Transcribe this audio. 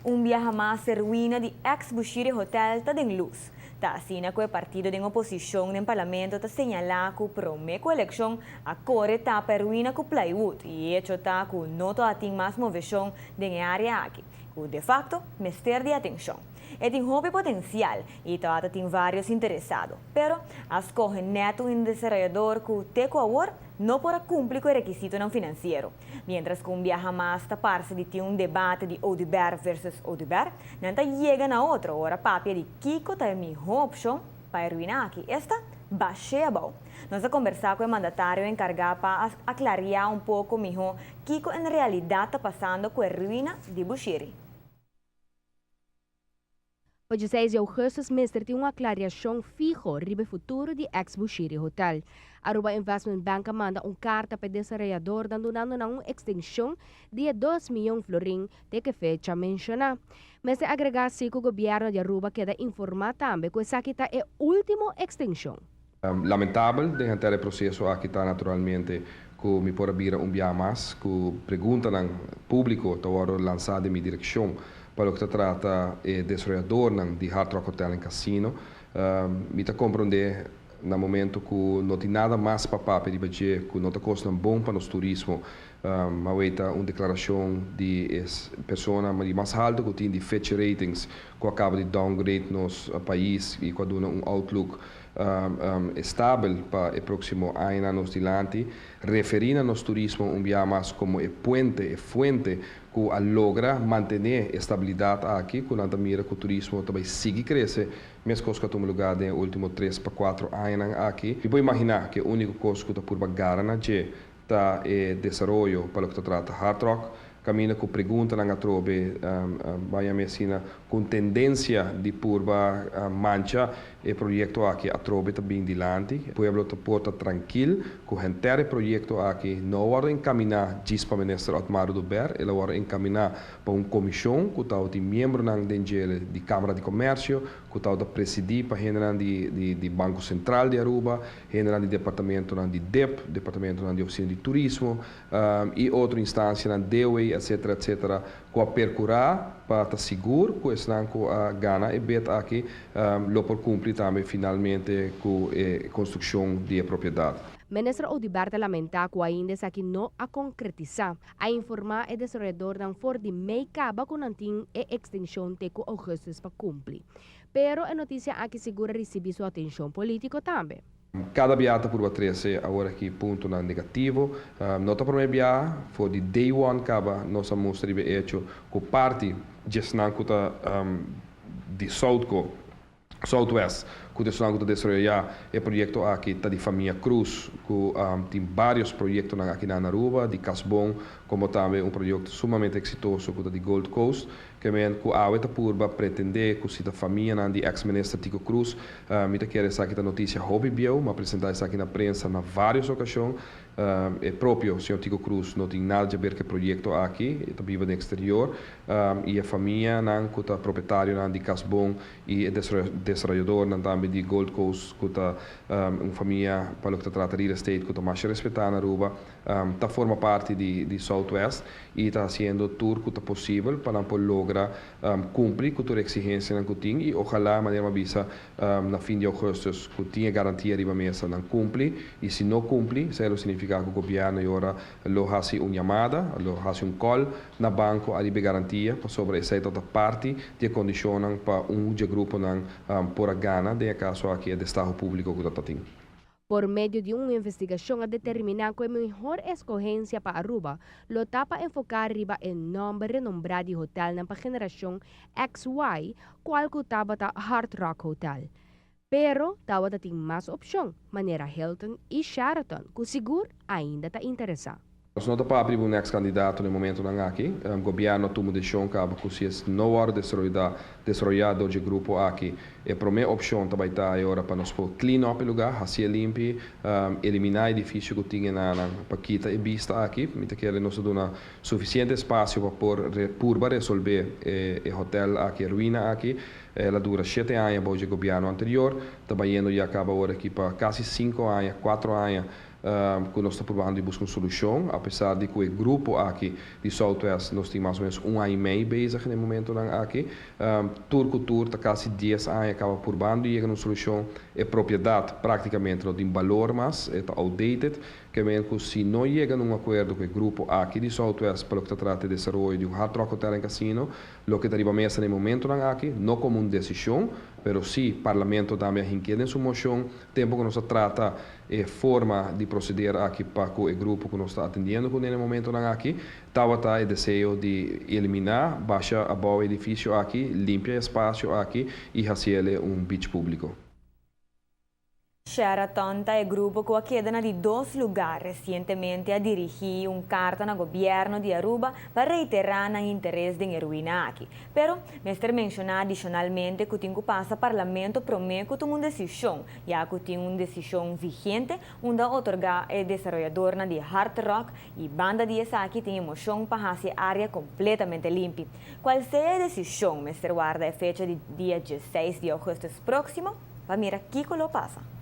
Un biaha mas e ruina di ex Bushiri Hotel ta den luz. Ta asina cu e partido den oposicion den parlamento ta señala cu prome cu eleccion a core tapa e ruina cu plywood y hecho ta cu no tin mas movecion den e area aki, cu de facto mester di atencion. E tin hopi potencial y ta tin varios interesado, pero a scoge net un desaroyador cu te cu awor no por cumpli cu e requisitonan financiero. Mientras cu un biaha mas ta parce di tin un debate di Oduber versus Oduber, nan ta yega na otro ora papia di kico ta e miho opcion pa e ruina aki. Esta bash'e abou. Nos a combersa cu e mandatario encarga pa aclara un poco miho kico en realidad ta pasando cu e ruina di Bushiri. Pa 16 di augustus mester tin un aclaracion fiho riba futuro di ex-Bushiri Hotel. Aruba Investment Bank a manda un carta pa e desaroyador dando un extension di 2 miyon florin te cu e fecha menciona. Mester agrega si cu gobierno di Aruba a keda informa tambe cu esaki ta e ultimo extension. Lamentabel den e proceso aki ta naturalmente cu mi por bira un biaha mas cu preguntanan publico ta wordo lansa den mi direccion pa loke ta trata e desaroyador di Hard Rock Hotel and Casino. Mi ta comprende na momento cu no tin nada mas pa papia di budget, cu no ta cos bon pa nos turismo, ma ta un declaracion di e persona di mas halto cu tin di Fitch Ratings, cu a caba di downgrade nos pais y cu a duna un outlook stabel pa e proximo aña nos dilanti, referi na nos turismo un biaha mas como e puente, e fuente cu a logra mantene estabilidad aki, cu nan mira cu turismo tambe ta sigui crece, mescos cu a tuma luga den ultimo 3 pa 4 aña aki. Y por imagina cu e unico cos cu ta por gara na dje ta e desaroyo pa loke ta trata Hard Rock, caminda cu preguntanan atrobe bay asina cu tendencia di purba mancha e proyecto aki atrobe ta bin dilanti. Pueblo ta por ta trankil cu henter e proyecto aki no a wordo encamina djis pa minister Otmar Oduber, el a wordo encamina pa un comision cu ta di miembronan di Camara di Comercio, cu ta presidi pa hende di Banco Central di Aruba, hende di departamento di DEP, departamento di Oficina di Turismo y otro instancia, DOE, etc., etc., cu a percura pa ta sigur cu esnan cu a gana e bid aki lo por cumpli tambe finalmente cu e construccion di propiedad. Minister Oduber ta lamenta cu ainda esaki no a concretisa. A informa e desaroyadornan for di mei caba cu nan tin e extension te cu augustus pa cumpli. Pero e noticia aki sigur a ricibi su atencion politico tambe. Cada biaha ta purba trece awor aki puntonan negativo. No ta prome biaha, for di day one caba nos a mustra e hecho cu parti di esnan cu ta di Southco, Southwest, cu ta cu desaroya e proyecto aki ta di famia Cruz, cu tin varios proyecto aki na Aruba, di Casbon, como tambe un proyecto sumamente exitoso cu ta di Gold Coast, kiermen cu awe ta purba pretende cu si ta famia di ex-minister Tico Cruz. Mi ta kere esaki ta noticia hopi bieu, m'a presenta esaki na prensa na varios ocasion. E propio señor Tico Cruz no tin nada di haber cu e proyecto aki, ta biba den exterior, y e famianan cu ta propietario di Casbon y e desaroyador tambe di Gold Coast, cu ta un famia pa loke ta trata real estate cu ta mas respeta na Aruba, ta forma parti di Southwest y ta haciendo tur cu ta posibel pa por logra cumpli cu tur exigencianan cu tin y ohala, manera bisa, na fin di augustus cu tin garantia riba mesa nan cumpli y si no cumpli, esey significa cu gobierno awor lo haci un yamada, lo haci un call na banco ariba garantia pasobra esey ta parti di condicion pa un grupo nan por gana den caso aki e destaho publico cu tin. Por medio di un investigacion a determina cu e mihor escogencia pa Aruba lo ta pa enfoca riba e nomber renombra di hotel pa generacion XY, cual tabata Hard Rock Hotel. Pero tabata tin mas opcion, manera Hilton y Sheraton, cu sigur ainda ta interesa. Nos no ta papia di un ex-candidato na e momentonan aki. Gobierno a tuma decision cu si no wordo desaroya e grupo aki, e prome opcion tambe ta awor pa nos por clean up e lugar, haci limpi, elimina e edificio cu tin na pa kita e bista aki, mi ta kere nos duna suficiente espacio pa por purba resolve e hotel aki, e ruina aki. El a dura 7 aña bou di gobierno anterior, ta bayendo ya caba awor aki pa casi 5 aña, 4 aña. Ku nos ta probando di buska un solushon, apesar di ku e grupo aki di Southwest nos tin mas o ménos un aña i mei bezig na e momentonan aki. Tur ku tur ta kasi 10 aña kaba purbando di yega na un solushon. E propiedat práktikamente no tin balor mas, e ta outdated. Ke men ku si no yega na un akuerdo ku e grupo aki di Southwest pa loke ta trata e desaroyo di un Hard Rock Hotel en Casino, loke ta riba mesa na e momentonan aki, no komo un desishon, pero sí Parlamento tambe a hink'é den su moshon tempu ku nos a trata e forma di proceder aki pa cu e grupo cu nos ta atendiendo cu den e momentonan aki, tabata e deseo di elimina, basha abao e edificio aki, limpia e espacio aki y haciele un beach publico. Sheraton ta e grupo cu a keda na di dos lugar. Recientemente a dirigi un carta na gobierno di Aruba pa reitera nan interes den e ruina aki. Pero, mester menciona adicionalmente cu tin cu pasa Parlamento prome cu tuma un decision, ya cu tin un decision vigente unda otorga e desaroyadornan di Hard Rock y banda di esaki tin e mocion pa haci e area completamente limpi. Cual sea e decision, mester warda e fecha di dia 16 di augustus proximo pa mira kico lo pasa.